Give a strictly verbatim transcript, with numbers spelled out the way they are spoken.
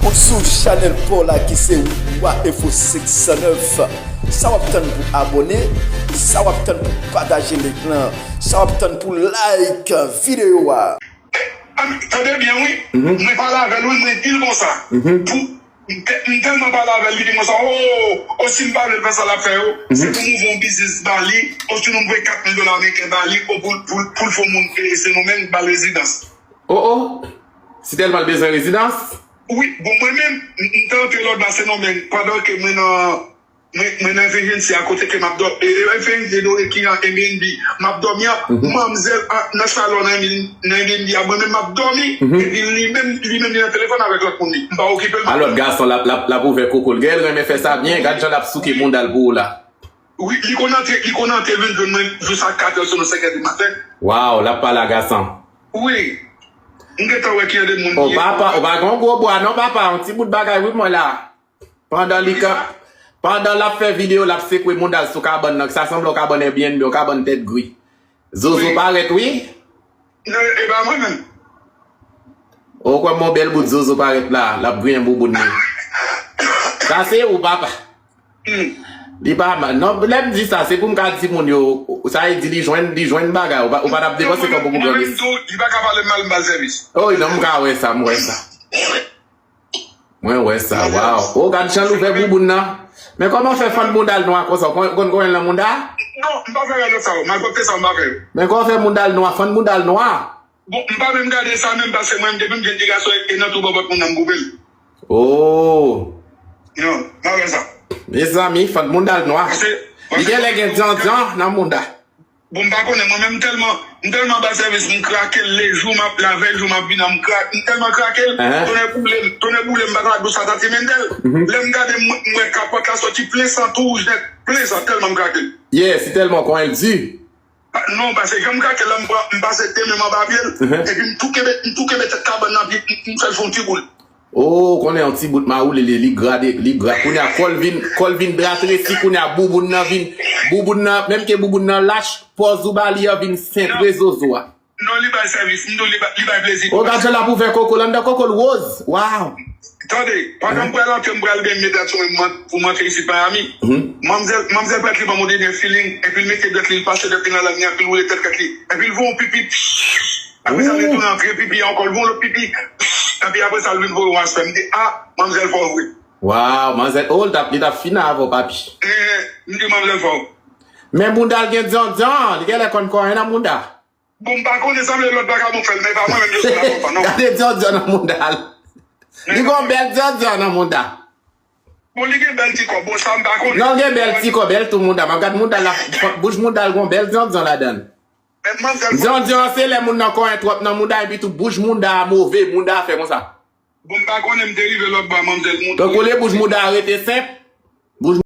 Ou sou chanèl pa w la ki se Wa Enfo senk san nèf. Sa w ap tann pou abòne? Sa w ap tann pou pataje link lan? Sa w ap tann pou like videyo a? Tande byen wi. Mwen pale avè l wi, mwen di l konsa. Pou m tèlman pale avè l, li di konsa, o, o, si m pa vle l fè sa l ap fè yo, se pou m ouvri yon biznis ba li, o, si nou voye kat mil dola ameriken ba li, o, pou pou pou l fè yon moun Sendomeng ba l rezidans. O o. Si tèlman l bezwen rezidans? Wi, bon, mwen menm, m te antre lòt ba Sendomeng pandan ke mwen nan mwen mwen nan F N C a kote ke m ap dòmi, F N C ki nan Airbnb, m ap dòmi an, manmzèl nan salon nan Airbnb a, mwen menm m ap dòmi, epi li menm li menm li nan telefòn avèk lòt moun li, m pa okipe l. A lòt gason l ap l ap l ap ouvè koko l. Gade l renmen fè sa byen, gade jan l ap souke mouda l pou ou la. Wi, li konn antre, li konn antre vin jwenn mwen jis a katrè sou senk è di maten. Waw, l ap pale a gason. Wi. M gentan wè ki jan de moun li ye. O papa, ou pa gen yon gwo bwa non papa, yon ti bout bagay wi mwen la. Pandan li ka, pandan l ap fè videyo, l ap sekwe mouda l sou kabann nan, sa sanble yon kabann Airbnb, yon kabann tèt gri. Zozo parèt wi. Non, e pa mwen menm. Ou kwè m yon bèl bout zozo parèt la, l ap griyen bouboun li. Sa se ou papa. Li pa mal. Non, lè m di sa, se pou m ka di moun yo, sa vle di li jwenn, li jwenn bagay, ou pa, ou pa t ap depanse kòb ou pou grandis. Li pa ka pale m mal, m ba l sèvis. O non, m ka wè sa, m wè sa. Mwen wè sa, waw. O, gad jan l ouvè bouboun nan. Men kòman w fè fann mouda l nwa konsa? Ou konn, konn, konn l nan mouda? Non, m pa fè rèl sa yo. Malpwòpte sa yo, m pa fè yo. Men kòman w fè mouda l nwa, fann mouda l nwa? Bon, m pa menm gade sa menm, paske mwen, depi m jwenn ti gason e nan twou bòbòt moun nan, m koupe l. Oh. Non, m pa fè sa. Mezanmi, fann mouda l nwa. Li genlè gen dyandyan nan mouda. Bon, m pa konnen, mwen menm m tèlman, m tèlman ba sèvis, m krake l lejou, m ap lavèy jou, m ap vini, m kra-, m tèlman krake l, tonnè boule m, tonnè boule m, m pa t la dous a Tati Mendel. Lè m gade, m, m wè kapòt la soti plen san, tou wouj nèt, plen san, tèlman m krake l. Yeah, si tèlman kò l di. Pa, non, paske jan m krake l la, m pran, m pase de men m anba pye l, epi m tou kenbe, m tou kenbe tèt kabann nan, epi m, m fè l fè yon ti boul. Oh, konnen yon ti bout mawoule li, li gra de, li gra. Kounye a kò l vin, kò l vin dra tresi, kounye a bouboun nan vin, bouboun nan, menm ke bouboun nan lach, pòz ou ba li an vin sentre zozo a. Non, li bay sèvis, m di w, li bay, li bay plezi. Oh, gad jan l ap ouvè koko l, anndan koko l woz. Waw. Tande, pandan m pral antre, m pral benyen dwèt sou mwen pou m antre isit Miami. Manmzèl, manmzèl prèt li ban m yon dènye feeling, epi l mete dwèt li, l pase dwèt li nan lang li, epi l woule tèt prèt li. Epi l voye yon pipi. Apre sa, li tounen antre pipi ankò, l voye yon lòt pipi. Epi apre sa, l vin voye yon aspè. M di, a, manmzèl fò vre. Waw, manzè, oh, li t ap, li t ap fini avè w, papi. Eh, m di manzè fò. Men mouda l gen dyondyon, li genlè konn kòryen nan mouda. Bon, m pa konnen, sanble lòt vakabon fè l, men pa mwen menm yo sou la konpa, non. Gade dyondyon nan mouda l. Li gen yon bèl dyondyon nan mouda. Bon, li gen bèl ti kò, bon, sa m pa konnen. Non, gen bèl ti kò, bèl tou mouda. M ap gad mouda l, bouch mouda l gen yon bèl dyondyon ladan l. Men manzè fò. Dyondyon an se lè moun nan kòryen twòp nan mouda, epi tou bouch mouda a move, mouda a fè konsa. Bon, m pa konnen, m te rive lòt bò a manmzèl montre. Tankou lè bouch mouda a rete senp. Bouch